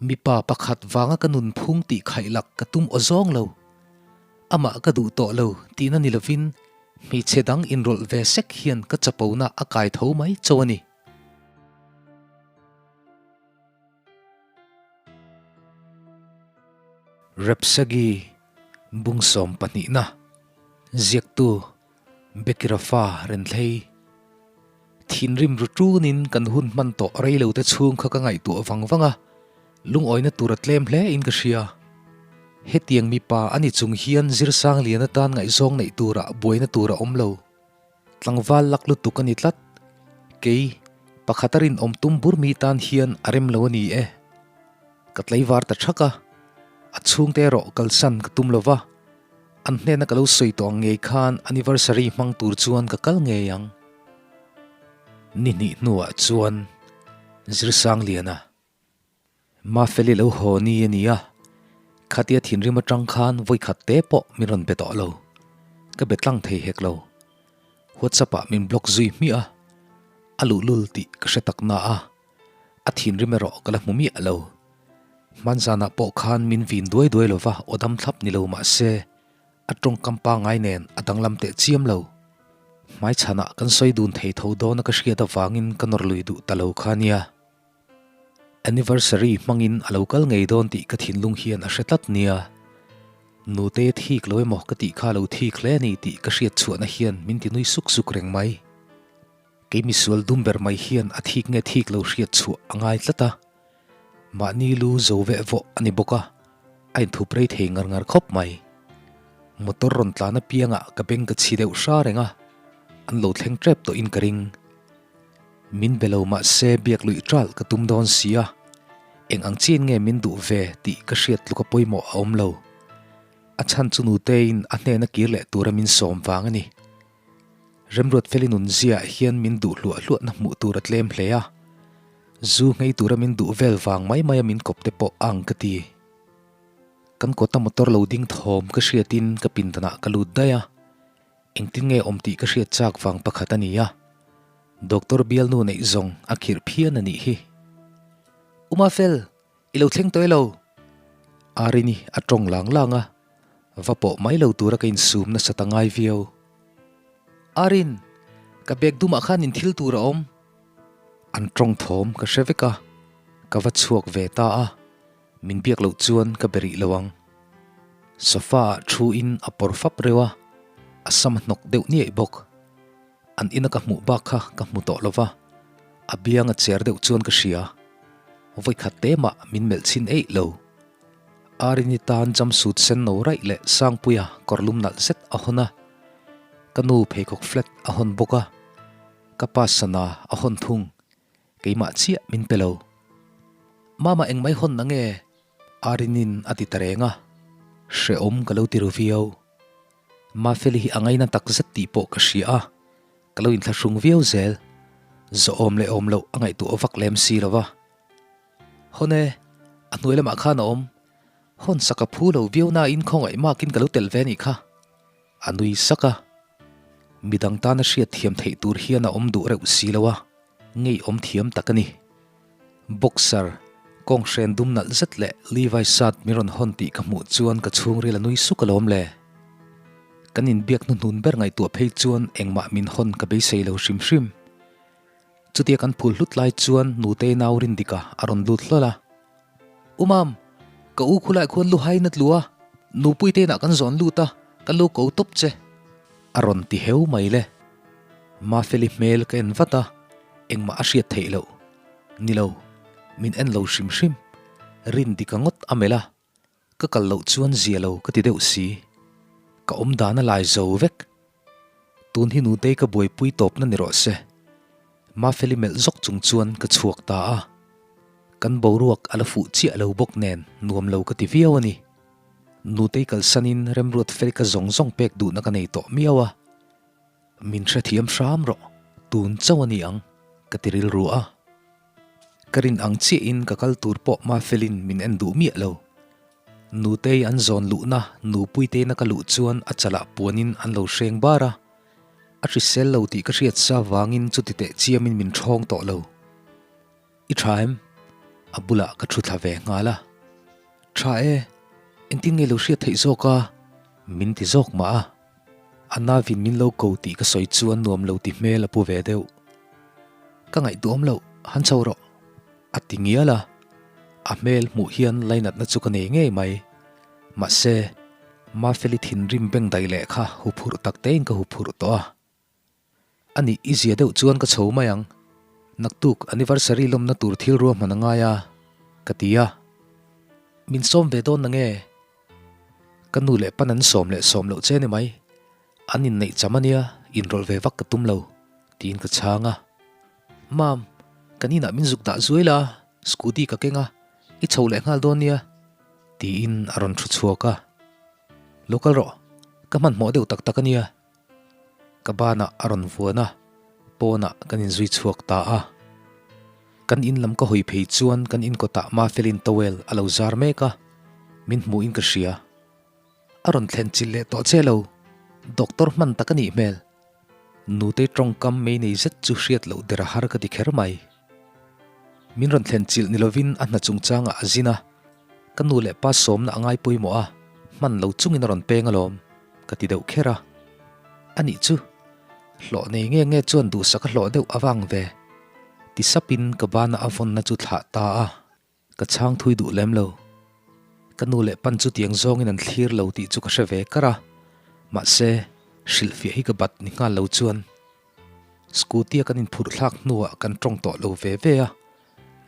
Mipa pakhat vanga ka nunphung tih khaihlak ka tum aw zawng lo. Amah ka duh tawh lo tihna ni lovin hmeichhe dang inrawlh ve sek hian ka chapona a kai tho mai cho a ni. Repsagi bungsawm pahnihna ziaktu Bekirafa Renthlei Thinrim ru tunin kan hun hman tawh rei lo te chhung kha ka ngaihtuah vang vang a, lungawina tur a tlem hle in ka hria. Hetiang mipa a ni chung hian zirsang lian atan ngaihzawng neih turah buaina tur a awm lo. Tlangval lak lutuk a ni tlat. Kei, pakhat a rinawm tum bur mi tan hian a rem lo a ni e. Ka tlaivar ta thak a, a chhungte erawh kalsan ka tum lo va, an hnena ka lo sawi tawh ang ngei khan anniversary hmang tur chuan ka kal ngei ang. Ni hnih hnuah chuan Zirsangliana. Mafeli lo haw ni a ni a, khatia thinrim atang khan vawikhat te pawh min rawn be tawh lo. Ka be tlang thei hek lo. WhatsApp ah min block zui hmiah a, a luhlul tih ka hre tak na a, a thinrim erawh ka la hmu miah lo. Hmanzanah pawh khan min vin duai duai lo va, aw dam thlap ni lo mah se, a tawngkam pangngai nen a danglam teh chiam lo. Hmaichhanah kan sawi dun thei tho dawn a ka hriat avangin ka nawr lui duh ta lo kha nia. Anniversary hmangin a lo kal ngei dawn tih ka thinlung hian a hre tlat nia. Nute thik lo emaw ka tih kha lo thik hle a ni tih ka hriat chhuahna hian min ti nui suk suk reng mai. Kei misual dum ber mai hian a thik nge thik lo hriat chhuah a ngai tlat a. Mahni lu zo veh vawh a ni bawk a, a inthup rei thei ngar ngar khawp mai. Motor rawn tlan apiangah ka beng ka chhi deuh hra reng a, an lo thleng tep tawhin ka ring. Min be lo mahse biak luih ṭalh ka tum dawn si a, eng ang chin nge min duh ve tih ka hriat tluk a pawimawh a awm lo. A chhan chu nuteiin a hnena kir leh tura min sawm vang a ni. Remruat Feli nunziaah hian min duh hluah hluahna hmuh tur a tlem hle a, zu nghei tura min duh vel vang mai maia min kawp te pawh a ang ka ti. Kan kawta motor lo ding thawm ka hriatin ka pindanah ka lut daih a. Engtin nge awm tih ka hriat chak vang pakhat a ni a, Doctor bialnu neih zawng a khirh phian a nih hi. Uma Fel, i lo thleng tawh elo? Arini a tawng lang lang a, va pawh mai lo tura ka insum nasa ta ngai viau. Arin, ka bag dumah khan in thil tur a awm. An tawng thawm ka hre vek a, ka va chhuak ve ta a. Min biak loh chuan ka be rih lo ang. Sofa ah thu in a pawr fap reuh a, a sam a hnawk deuh niaih bawk. An ina ka hmuh bak kha ka hmu tawh lo va, a biang a cher deuh chuan ka hria. Vawikhat te mah min melh chhin eih lo. Arini tan jumpsuit sen no raih leh Sangpuia kawrlum nalh zet a hawn a, ka nu pheikhawk flat a hawn bawk a, ka pa sana a hawn thung. Keimah chiah min pe lo. Mama engmai hawn na nge? Arinin a ti ta reng a, hrehawm ka lo ti ru viau. Mafeli hi a ngaina tak zet tih pawh ka hria a, ka lo inthlahrung viau zel. Zawhawm leh awm loh a ngaihtuah vak lem si lo va. Hawn e, a hnuai lamah khan a awm. Hawn sak a phu lo viau nain khawngaih makin ka lo tel ve a nih kha. A nui sak a, midang tana hriat thiam theih tur hian a awm duh reuh si lo a, ngeiawm thiam tak a ni. Boxer, kawnghren dum nalh zet leh Levi shirt min rawn hawn tih ka hmuh chuan ka chhungril a nui suk alawm le. Kan inbiak hnuhnun ber ngaihtuah phei chuan engmah min hawn ka beisei lo hrim hrim. Chutia kan phul hlut lai chuan Nutei nau Rindika a rawn lut hlawl a. U Mam, ka u khulai khuan lu hain a tlu a, nupui te inah kan zawn lut a, ka lu ko tawp che. A rawn ti heu mai le. Mafeli hmel ka en vat a, engmah a hriat theih loh. Ni lo, min en lo hrim hrim. Rindika ngawt a melh a, ka kal loh chuan zia lo ka ti deuh si. Ka awm dan a lai zo vek. Tun hi nutei ka buaipui tawpna ni rawh se. Mafeli melh zawk chung chuan ka chhuak ta a. Kan boruak a la fuh chiah lo bawk nen nuam lo ka ti viau a ni. Nutei kalsanin remruat fel ka zawng zawng pek duhna ka nei tawh miau a. Min hrethiam hram rawh, tun chauh a ni ang, ka ti rilru a. Ka rin ang chiahin ka kal tur pawh Mafelin min en duh miah lo. Nutei an zawn luhna nupuiteina ka luh chuan a chalah puanin an lo hreng bar a. A hrisel lo tih ka hriat sa vangin chuti teh chiamin min ṭhawng tawh lo. I ṭha em? A bulah ka thu thla ve nghal a. Tha e, engtin nge lo hriat theih zawk a? Min ti zawk mah a. A navin min lo ko tih ka sawi chuan nuam lo ti hmel a pu ve deuh. Ka ngaihtuahawm loh, han chho rawh. A ti ngial a. A hmel hmuh hian lainatna chu ka nei ngei mai. Mahse, Mafeli thinrim beng daih leh kha huphurh tak tein ka huphurh tawh a. A nih i zia deuh chuan ka chho mai ang. Naktuk anniversary lawmna tur thil ruahman a ngai a, ka ti a. Min sawm ve dawn na nge? Ka nu leh pan an sawm leh sawm loh che ni mai. An inneih cham a nia, inrawlh ve vak ka tum lo, tiin ka chhang a. Mam, kan inah min zuk dah zuai la, scooty ka keng a, i chho leh nghal dawn nia, tiin a rawn thu chhuak a. Lo kal rawh, ka hmanhmawh deuh tak tak a nia. Ka banah a rawn vuan a, pawnah kan inzui chhuak ta a. Kan in lam ka hawi phei chuan kan inkawtah Mafelin towel a lo zar mek a, min hmuhin ka hria. A rawn thlen chilh leh tawh che lo, doctor hman tak a nih hmel. Nutei tawngkam mei nei zet chu hriat loh der a har ka ti kher mai. Min rawn thlen chilh ni lovin a hna chungchangah a zin a, ka nu leh pa sawmna a ngai pawimawh a, hman lo chungin a rawn peng alawm, ka ti deuh kher a. A nih chu, hlawh nei nge nge chuan duhsak a hlawh deuh avang ve, ti sapin ka bana a vawnna chu thlah ta a. Ka chhang thui duh lem lo. Ka nu leh pan chu tiang zawngin an thlir lo tih chu ka hre ve kar a, mahse, hrilhfiah hi ka bat ni nghal lo chuan Scooty a kan inphurh thlak hnuah kan tawng tawh lo ve ve a,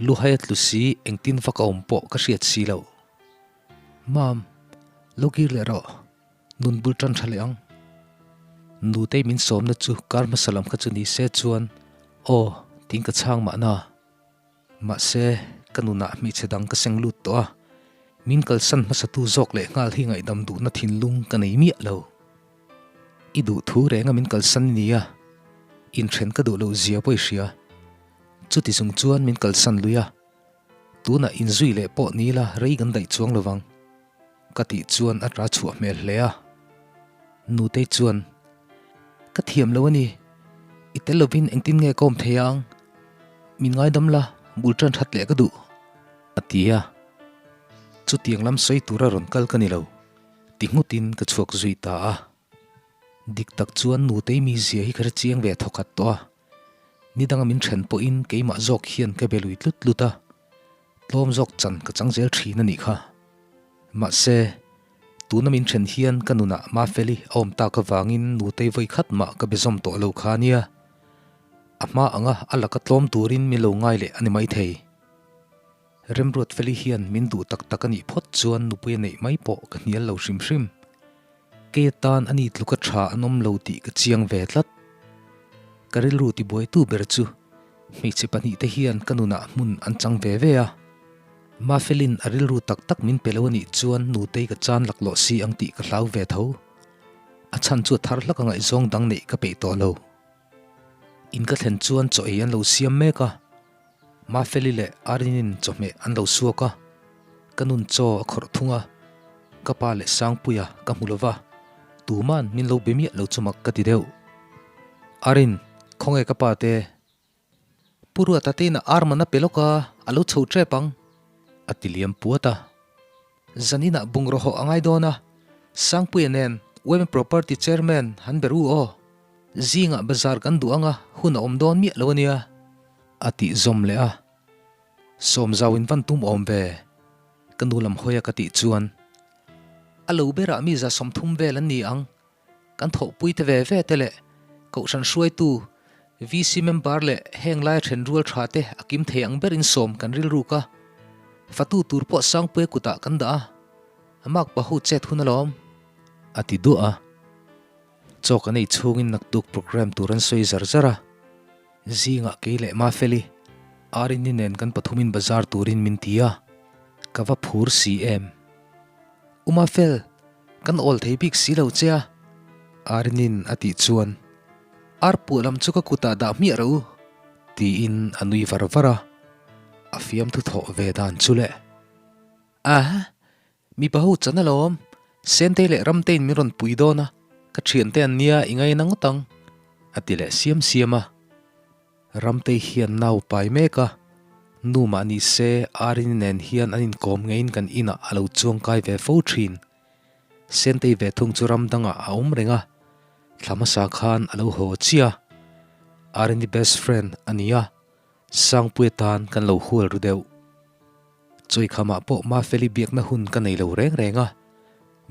luhai a tlu si engtin vak a awm pawh ka hriat si lo. Mam, lo kir leh rawh, nun bul tan tha leh ang. Nutei min sawmna chu kar hmasa lam kha chu ni se chuan aw tiin ka chhang mahna. Mahse, ka nunah hmeichhe dang ka seng lut tawh a, min kalsan hmasatu zawk leh nghal hi ngaihdam duhna thinlung ka nei miah lo. I duh thu renga min kalsan i ni a, inthen ka duh loh zia pawh i hria. Chuti chung chuan min kalsan lui a, tunah inzui leh pawh ni ila rei kan daih chuang lovang. Ka tih chuan a ta chhuah hmel hle a. Nutei chuan, Ka thiam lo a ni. I tel lovin engtin nge ka awm thei ang? Min ngaidam la, bul tan that leh ka duh, a ti a. Chutiang lam sawi tura rawn kal ka ni lo, ti nghutin ka chhuak zui ta a. Dik tak chuan Nutei mizia hi ka hre chiang ve thawkhat tawh a. Nidanga min then pawhin keimah zawk hian ka be lui tlut tlut a. Tlawm zawk chan ka chang zel thin a nih kha. Mahse, tuna min then hian ka nunah Mafeli a awm tak avangin Nutei vawi khat mah ka be zawm tawh lo kha a nia. A hma anga a laka tlawm turin min lo ngai leh a ni maithei. Remruatfeli hian min duh tak tak a nih phawt chuan nupui a neih mai pawh ka hnial lo hrim hrim. Kei atan a ni tluka tha an awm lo tih ka chiang ve tlat. Ka rilru tibuaitu ber chu Hmeichhe pahnihte hian ka nunah hmun an chang ve ve a, Mafelin a rilru tak tak min pe lo a nih chuan nutei ka chan laklawh si ang tih ka hlau ve tho. A chhan chu a thar hlak a ngaihzawng dang neih ka peih tawh lo. In ka thlen chuan chaw ei an lo siam mek a, Mafeli leh Arinin chawhmeh an lo suak a, ka nun chaw a khawrh thung a, ka pa leh Sangpuia ka hmu lo va, tuman min lo be miah lo chu mak ka ti deuh. Arin, khawnge ka pa te? Pu Ruata te inah ar man a pe lawk a, a lo chho tep ang, a ti liam puat a. Zaninah bungraw hawh a ngai dawn a, Sangpuia nen Women Property Chairman han ber u aw. Zingah bazar kan duh anga hun a awm dawn miah lo a nia, a tih zawm leh a. Sawmzau in van tum awm ve, ka nu lam hawi a ka tih chuan. A lo berah mi 130 vel an ni ang, Kan thawhpui te ve ve te leh Kohhran hruaitu, VC member leh heng laia then rual tha te a kim thei ang berin sawm kan rilruk a. Fatu tur pawh Sangpuia kutah kan dah a, a makpa ho chet hun alawm. A ti duah a. Chaw kan ei chhungin naktuk programme tur an sawi zar zar a. Zingah kei leh Mafeli, Arini nen kan pathumin bazar turin min ti a, ka va phur si em. U Mafel, kan awl thei bik si lo che a, Arinin a tih chuan, Ar puah lam chu ka kutah dah hmiah rawh u, tiin a nui var var a, a fiamthu thawh ve dan chu le. Aha, mipa ho chan alawm, Sentei leh Ramtein min rawn pui dawn a, ka thiante an nia i ngaina ngawt ang, a ti leh siam siam a. Ramtei hian nau pai mek a. Nu mah ni se, Arini nen hian an inkawm ngeiin kan inah a lo chuangkai ve fo thin. Sentei ve thung chu ram dangah a awm reng a, thla hmasa khan a lo haw chiah a. Arini best friend a ni a, Sangpuia tan kan lo hual ru deuh. Chawikhamah pawh Mafeli biakna hun ka nei lo reng reng a,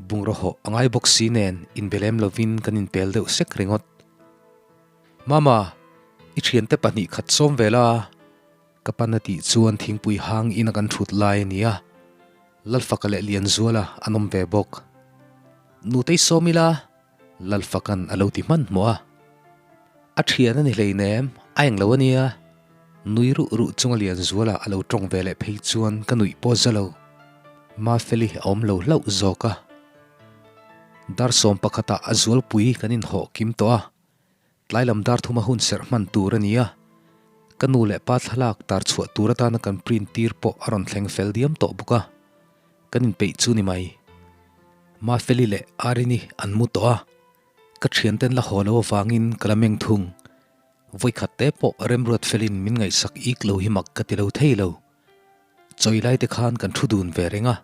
bungraw hawh a ngai bawk si nen inbe lem lovin kan inpel deuh sek ringawt. Mama, i thiante pahnih khat sawm ve la, ka pan a tih chuan thingpui hang ina kan thut lai a ni a, Lalfaka leh Lianzuala an awm ve bawk. Nutei sawm ila, Lalfakan a lo ti hmanhmawh a. A thian a ni hleinem, a englo a nia. Nui ruh ruh chunga Lianzuala a lo tawng ve leh phei chuan ka nuih pawh za lo. Mafeli a awm lo hlauh zawk a. Dar sawm pakhatah a zualpui kan inhawh kim tawh a. Tlai lam dar thuma hun serh hman tur a ni a, ka nu leh pa thlalak tar chhuah tur atana kan print tir pawh a rawn thleng fel diam tawh bawk a, kan inpeih chu ni mai. Mafeli leh Arini an mu tawh a, ka thianten la haw lo avangin ka la meng thung. Vawikhat te pawh Remruat felin min ngaihsak ik lo hi mak ka ti lo thei lo. Chawi lai te khan kan thu dun ve reng a,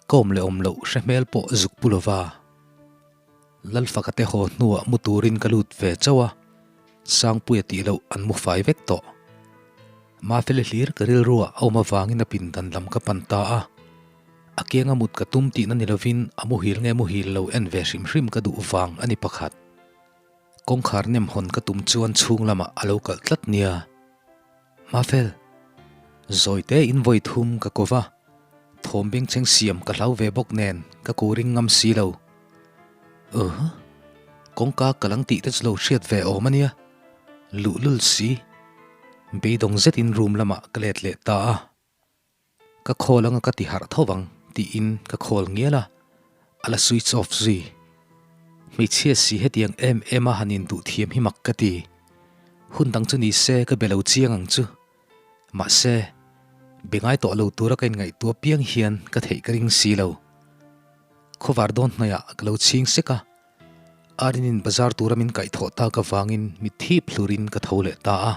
ka awm leh awm loh hre hmel pawh zuk pu lova. Lalfaka te haw hnuah mu turin ka lut ve chauh a, Sangpuia tih loh an mu fai vek tawh. Mafeli hlir ka rilruah a awm avangin a pindan lam ka pan ta a, a kianga mut ka tum tihna ni lovin a muhil nge muhil lo en ve hrim hrim ka duh vang a ni pakhat. Kawngkhar nem hawn ka tum chuan chhung lamah a lo kalh tlat nia. Mafel, zawite in vawi thum ka ko va, thawm bengchheng siam ka hlau ve bawk nen ka ku ring ngam si lo. Uh, kawngka ka lang tih te chu lo hriat ve awm a nia, luhlul si. Beidawng zetin room lamah ka let leh ta a. Ka call anga ka ti harh tho vang tiin ka call ngial a, a la switch off zui. Hmeichhia si hetiang em em a han induh thiam hi mak ka ti. Hun dang chu ni se ka be lo chiang ang chu. Mahse, be ngai tawh lo tura ka inngaihtuah piang hian ka theih ka ring si lo. Khawvar dawn hnuaiah ka lo chhing sek a, Arinin bazar tura min kaihthawh tak avangin mitthip hlurin ka tho leh ta a.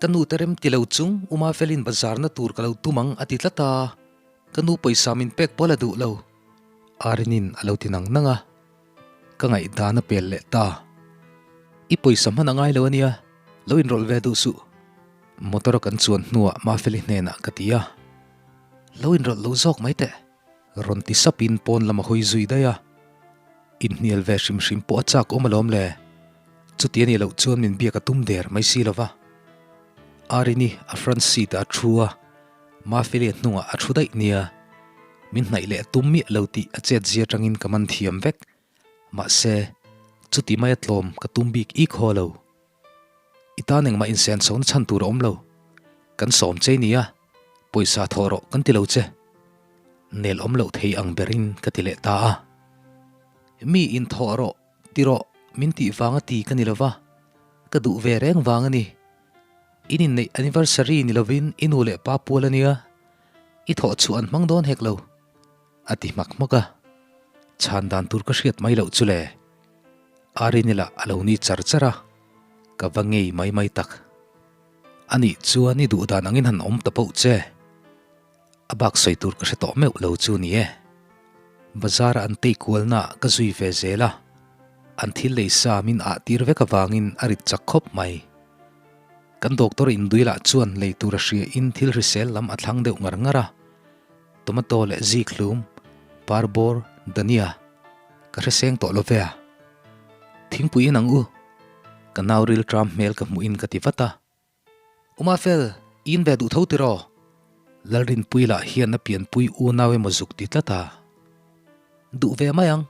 Ka nu te rem ti lo chung Uma Felin bazarna tur ka lo tum ang a ti tlat a, ka nu pawisa min pek pawl a duh lo. Arinin a lo ti nang nang a, ka ngaihdan a pel leh ta. I pawisa hman a ngai lo a nia, lo inrawlh ve duh suh. Motor a kan chuan hnuah Mafeli hnenah ka ti a, Lo inrawlh lo zawk mai teh. Rawn ti sapin pawn lam a hawi zui daih a, inhnial ve hrim hrim pawh a chak awm alawm le. Chuti a nih loh chuan min biak a tum der mai si lova. Arini a front seat ah a thu a, Mafeli a hnungah a thu daih nia. Min hnaih leh a tum miah lo tih a chet zia atangin ka man thiam vek. Mahse, chuti maia tlawm ka tum bik ik haw lo. I tan engmah insen chhohna chhan tur a awm lo. Kan sawm che nia, pawisa thawh rawh kan ti lo che. Nel awm loh thei ang berin ka ti leh ta a. Mi inthawh rawh ti rawh min tih vanga ti ka ni lo va, ka duh ve reng vang a ni. In inneih anniversary ni lovin i nu leh pa pual a nia, i thawh chhuah an hmang dawn hek lo, a ti hmak hmak a. Chhan dan tur ka hriat mai loh chu le. Arini lah a lo ni char char a, ka va ngei mai mai tak. Anih chuan i duh dan angin han awm ta poh che. A bak sawi tur ka hre tawh meuh lo chu ni e. Bazar a an tei kualna ah ka zui ve zel a, an thil lei sa min ah tir vek avangin a rit chak khawp mai. Kan doctor indui lah chuan lei tur a hria in thil hrisel lam a thlang deuh ngar ngar a, tomato leh zikhlum, parbawr, dania, Ka hre seng tawh lo ve a. Thingpui in ang u. Ka nau ril tram hmel ka hmuh in ka ti vat a. Uma fel, i in ve duh tho tiraw? Lalrinpui lah hian a pianpui unau emaw zuk ti tlat a. Duh ve mai ang.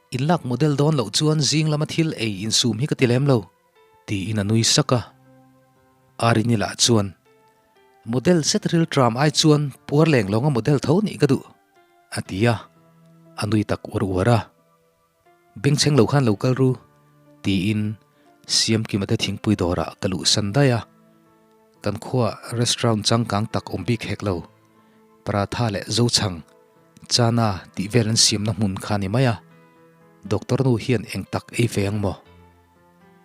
In lak model dawn loh chuan zing lama thil ei insum hi ka ti lem lo, tiin a nui sak a. Arini lah chuan, Model zet ril tram ai chuan puar leng lawnga model tho nih ka duh. A ti a, a nui tak uar uar a. Bengchheng lo khan lo kal ru, tiin Siamkima te thingpui dawrah ka luhsan daih a. Kan khuaah restaurant changkang tak awm bik hek lo, paratha leh zochhang, chana tih vel an siamna hmun kha ni mai a. Doctor nu hian eng tak ei ve ang maw?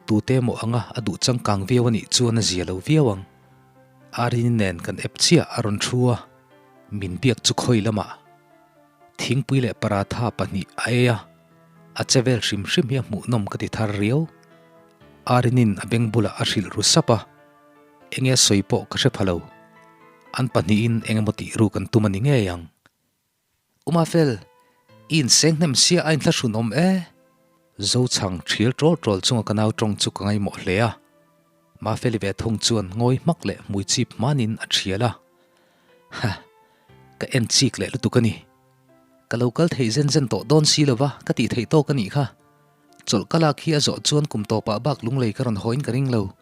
Tute maw anga a duh changkang viau a nih chuan a zia lo viau ang. Arini nen kan ep chiah a rawn thu a, min biak chu khawi lamah thingpui leh paratha pahnih a ei a, a che vel hrim hrim hi a hmuhnawm ka ti thar riau. Arinin a beng bulah a hrilh ru sap a, enge a sawi pawh ka hre pha lo. An pahnihin eng emaw tih ruk an tum a ni ngei ang. Umafel, i inseng hnem sia a inthlahrun awm e. Zochhang thial trawl trawl chunga ka nau tawng chu ka ngaimawh hle a. Mafeli ve thung chuan ngawi hmak leh hmui chip hmanin a thial a. Ha, ka en chik leh lutuk a ni. Ka lo kal thei zen zen tawh dawn si lova ka tih theih tawk a nih kha. Chawlh ka lak hi a zawh chuan kum tawpah bak lunglei ka rawn hawiin ka ring lo.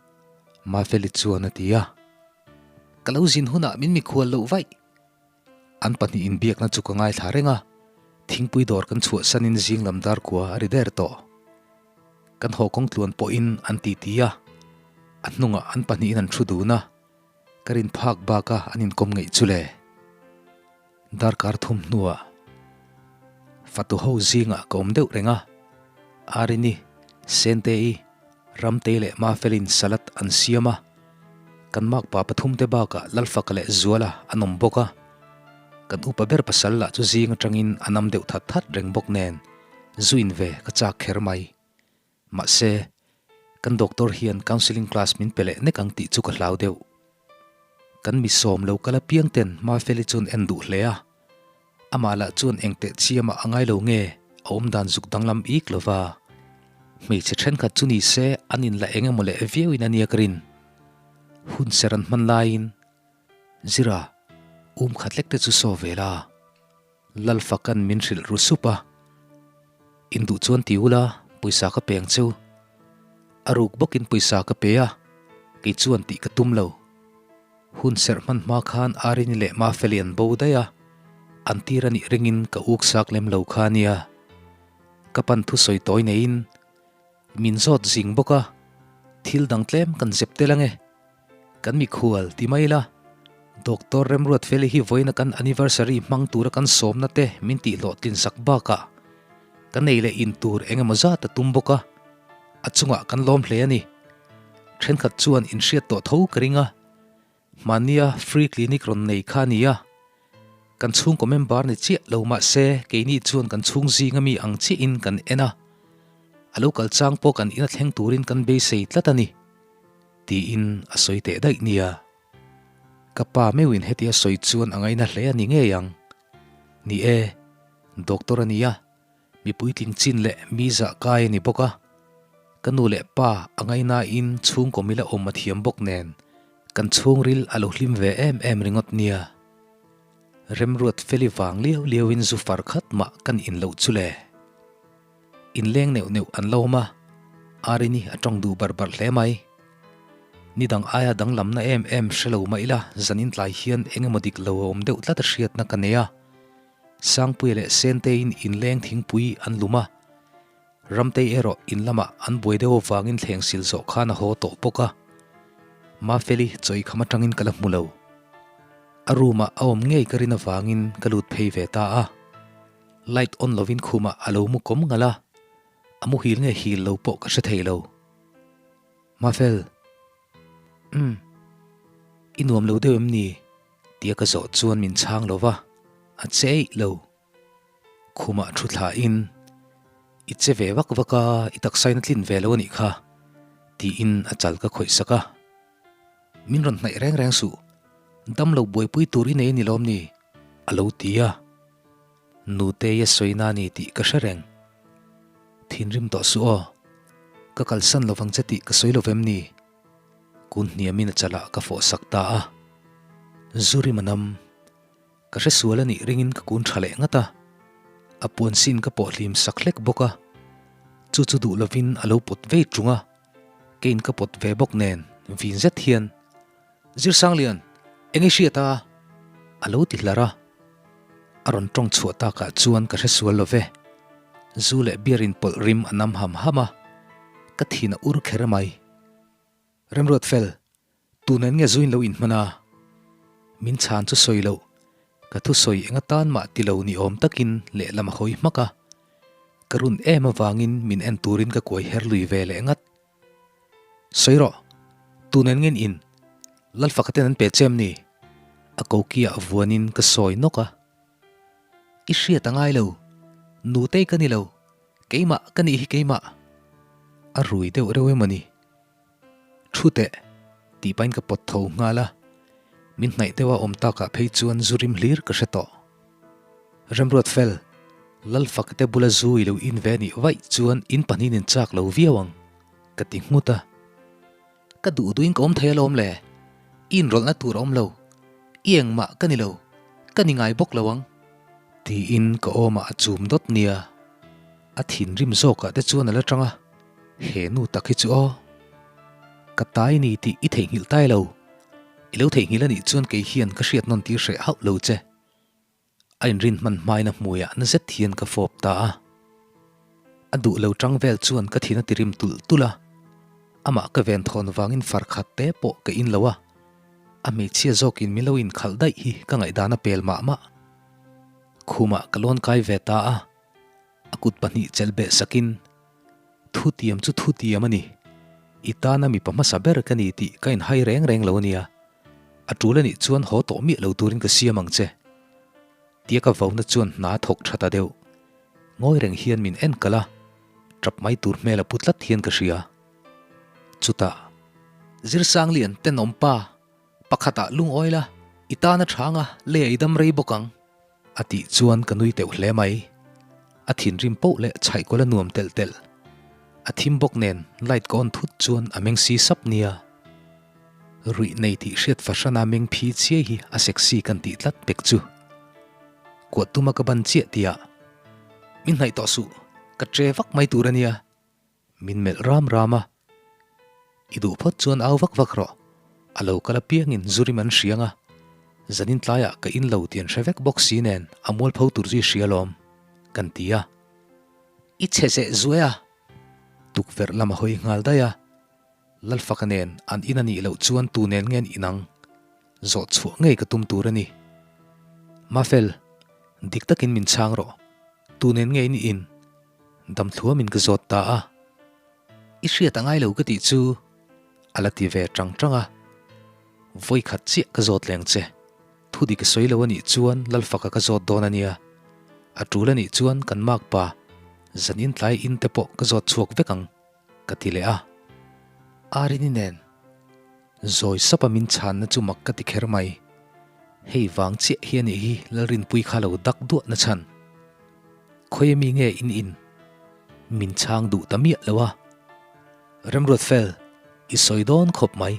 Mafeli chuan a ti a. Ka lo zin hunah min mikhual loh vaih. An pahnih inbiakna chu ka ngaithla reng a, thingpui dawr kan chhuahsanin zing lam dar kua a ri der tawh. Kan haw kawng tluan pawhin an titi a, a hnungah an pahnihin an thu dun a, ka rin phak baka an inkawm ngeih chu le. Darkar thum hnuah fatu ho zingah ka awm deuh reng a, Arini, Sente-i, Ramtei leh Mafelin salad an siam a, kan makpa pathumte bakah Lalfaka leh Zuala an awm bawk a. Kan upa ber pasal lah chu zing atangin a nam deuh that that reng bawk nen zu in ve ka chak kher mai. Mahse, kan doctor hian counselling class min pe leh nek ang tih chu ka hlau deuh. Kan mi sawm lo kal apiang ten Mafeli chuan en duh hle a, Amah lah chuan eng teh chiamah a ngai lo nge a awm dan zuk danglam ik lo va. Hmeichhe thenkhat chu ni se an inla eng emaw leh viauin a nia ka rin. Hun ser an hman laiin Zira um khat lek te chu saw ve la. Lalfakan min hrilh ru sup a. Induh chuan ti ula pawisa ka peng cheu. A ruk bawkin pawisa ka pe a, kei chuan tih ka tum lo. Hun serh hman hma khan Arini leh Mafeli an bo daih a, an tir a nih ringin ka uk sak lem lo kha a nia. Ka pan thusawi tawi neiin min zawt zing bawk a, thil dang tlem kan zep tel ange. Kan mikhual ti mai ila, Doctor Remruatfeli hi vawiina kan anniversary hmang tura kan sawmna te min tihhlawhtlin sak bakah ka nei leh in tur eng emaw zat a tum bawk a, a chungah kan lawm hle a ni. Thenkhat chuan inhriat tawh tho ka ring a, hmania free clinic rawn nei kha a ni a, kan chhungkaw member ni chiah lo mah se keini chuan kan chhung zinga mi ang chiahin kan en a, a lo kal chang pawh kan ina thleng turin kan beisei tlat a ni, tiin a sawi teh daih nia. Ka pa meuhin hetia sawi chuan a ngaina hle a ni ngei ang. Ni e, doctor a ni a. Mi puitling chin leh mi zah kai a ni bawk a, ka nu leh pa a ngainain chhungkaw mila awm a thiam bawk nen kan chhungril a lo hlim ve em em ringawt nia. Remruat Feli vang liau liauin zu far khat mah kan in loh chu le. Inleng neuh neuh an lo awm a, Arini a tawng duh bar bar hle mai. Ni dang aia danglamna em em hre lo mah ila zanin tlai hian eng emaw dik lo a awm deuh tlat a hriatna ka nei a. Sangpuia leh Senteiin inleng thingpui an lum a, Ramtei erawh in lamah an buai deuh avangin thleng sil zawh khan a haw tawh bawk a. Mafeli chawi kham atangin ka la hmu lo. A room-ah a awm ngei ka rin avangin ka lut phei ve ta a. Light on lovin khumah a lo mu kawm ngalh a, a muhil nge hil lo pawh ka hre thei lo. Mafel. Umm. I nuam lo deuh em ni? Tia ka zawh chuan min chhang lo va, a che eih lo. Khumah thu thlain, I che ve vak vak a, i taksain a tlin ve lo a nih kha, tiin a chal ka khawih sak a. Min rawn hnaih reng reng suh, dam lo buaipui tur i nei a ni lawm ni? a lo ti a. Nutei a sawi na ni tih ka hre reng. Thinrim tawh suh aw, ka kalsan lovang che tih ka sawi lovem ni? Kun hniamin a chalah ka fawh sak ta a. Zuri manam, ka hre sual a nih ringin ka kun tha leh ngat a. A puan sin ka pawh hlim sak hlek bawk a. Chu chu duh lovin a lo pawt vei tung a. Keiin ka pawt ve bawk nen vin zet hian, Zirsanglian, eng i hriat a? A lo ti hlar a. A rawn tawng chhuah takah chuan ka hre sual lo ve. Zu leh beer in pawlh rim a nam ham ham a. Ka thin a ur kher mai. Remruat fel, tun en nge zuin lo inhman a? Min chhan chu sawi loh, ka thusawi eng atan mah ti lo ni awm takin lehlam a hawi hmak a. Ka run em avangin min en turin ka kuai her lui ve leh ngat. Sawi rawh, tun en nge in? Lalfaka ten an pe che em ni? A kokiah vuanin ka sawi nawk a. I hriat a ngai lo. Nutei ka ni lo. Keimah ka nih hi keimah. A rui deuh reuh em a ni? Thu teh, tih pahin ka pawt tho nghal a. Min hnaih deuha awm takah phei chuan zu rim hlir ka hre tawh. Remruat fel, Lalfak te bula zu i lo in ve nih vaih chuan in pahnihin in chak lo viau ang, ka ti nghut a. Ka duh duhin ka awm thei alawm le, i inrawlhna tur a awm lo, i engmah ka ni lo, ka ni ngai bawk lo ang. Tiin ka awmah a chum dawt nia. A thinrim zawkah te chuan a la tang a, He nu tak hi chu aw. Ka tai ni tih i theihnghilh tai lo. I lo theihnghilh a nih chuan kei hian ka hriat nawn tir hreh hauh lo che. A inrin hman hmain a hmuiah na zet hian ka fawp ta a. A duh lo tang vel chuan ka thin a tirim tulh tulh a. Amah ka ven thawn vangin far khat te pawh ka in lo a. A hmeichhia zawkin min lo inkhalh daih hi ka ngaihdan a pel mah mah. Khumah ka lawn kai ve ta a. A kut pahnih chelh beh sakin, Thutiam chu thutiam a ni. I tana mipa hmasa ber ka ni tih ka inhai reng reng lo a nia. A tul a nih chuan haw tawh miah lo turin ka siam ang che. Tia ka vauna chuan hna thawk tha ta deuh. Ngawi reng hian min en kalh a, tap mai tur hmel a pu tlat hian ka hria. Chutah, Zirsanglian tenawm pa, pakhatah lungawi la, i tana thanga lei a i dam rei bawk ang. A tih chuan ka nui teuh hle mai. A thinrim poh leh chhaihkawl a nuam telh telh. A thim bawk nen light ka on thut chuan a meng si sap nia. Ruih nei tih hriat fahrana meng phi chiai hi a sexy kan tih tlat pek chu. Kuah tuma ka ban chiah tihah, Min hnaih tawh suh, ka tre vak mai tur a nia. Min melh ram ram a, I duh phawt chuan au vak vak rawh, a lo kal apiangin zurim an hriang a, zanin tlaiah ka in lo tih an hre vek bawk si nen a mualpho tur chu i hria lawm, kan ti a. I chhe zeh zuai a! Tukverh lam a hawi nghal daih a, Lalfaka nen an in a nih loh chuan tu nen nge an inang? Zawh chhuah ngei ka tum tur a ni. Mafel, dik takin min chhang rawh, tu nen nge in in? Damthluamin ka zawt ta a. I hriat a ngai lo ka tih chu a la ti ve tang tang a. Vawikhat chiah ka zawt leng che. Thu dik a sawi lo a nih chuan Lalfaka ka zawt dawn a nia. A tul a nih chuan kan makpa zanin tlai in te pawh ka zawt chhuak vek ang ka ti leh a. Arini nen Zawi sapa min chhanna chu mak ka ti kher mai. Hei vang chiah hi a nih hi Lalrinpui kha lo dak duah na chhan. Khawi ami nge in in? Min chhang duh ta miah lo a. Remruat fel, i sawi dawn khawp mai.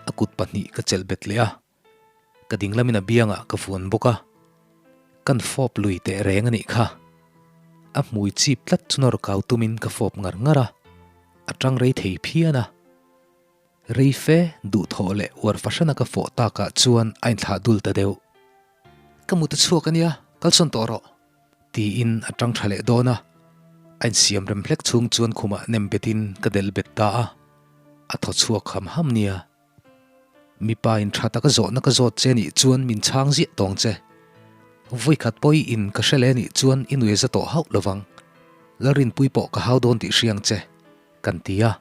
A kut pahnih ka chelh bet leh a. Ka ding lamin a biangah ka vuan bawk a. Kan fawp lui teh reng a nih kha. A hmui chip tlat chu nawr kau tumin ka fawp ngar ngar a. A tang rei thei phian a. Rei fe duhthawh leh uar fahrana ka fawh takah chuan a inthlah dul ta deuh. Ka mut a chhuak a nia, kalsawn tawh rawh. Tiin a tang tha leh dawn a, a insiam rem hlek chhung chuan khumah nem betin ka delh bet ta a, a thaw chhuak ham ham nia. Mipa in tha taka zawhna ka zawt che nih chuan min chhang ziah tawng che. Vawikhat pawh i in ka hre leh nih chuan i nuai za tawh hauh lovang. Lalrinpui pawh ka hau dawn tih hriang che. Kan ti a.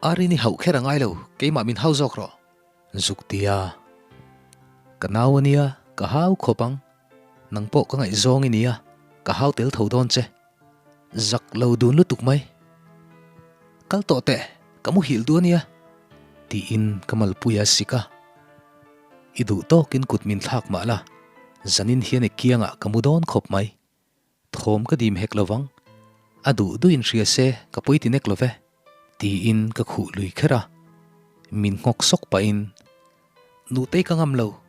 Arin i hauh kher a ngai lo, keimah min hau zawk rawh. Zuk ti a. Ka nau a nia, ka hau khawp ang. Nang pawh ka ngaihzawng i nia, ka hau tel tho dawn che. Zak lo dun lutuk mai. Kal tawh teh, ka muhilh duh a nia. Tiin ka malpui a sik a. I duh tawkin kut min thlak mah la, zanin hian i kiangah ka mu dawn khawp mai. Thawm ka dim hek lovang, a duh duh in hria se ka pawi ti nek love, tiin ka khuh lui kher a, min nghawk sawk pahin, Nutei ka ngam lo,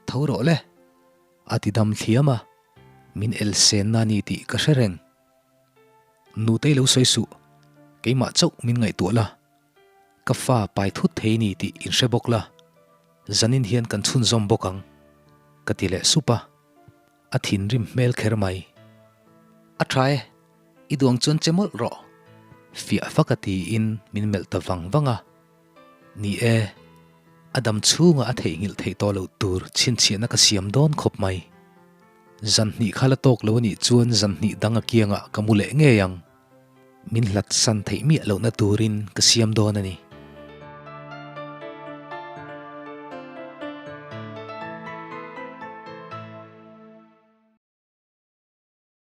tho rawh le, a ti dam thliam a, min el sen na ni tih ka hre reng. Nutei lo sawi suh, keimah chauh min ngaihtuah la, ka fa pai thut thei ni tih in hre bawk la, zanin hian kan chhunzawm bawk ang, ka ti leh sup a. A thinrim hmel kher mai. A tha e, i duang chuan che mawlh rawh. Fiah fak a tiin min melh ta vang vang a. Ni e, a dam chhunga a theihnghilh theih tawh loh tur chhinchhiahna ka siam dawn khawp mai. Zan hnih kha la tawk lo a nih chuan zan hnih dang a kiangah ka mu leh ngei ang. Min hlat san theih miah lohna turin ka siam dawn a ni.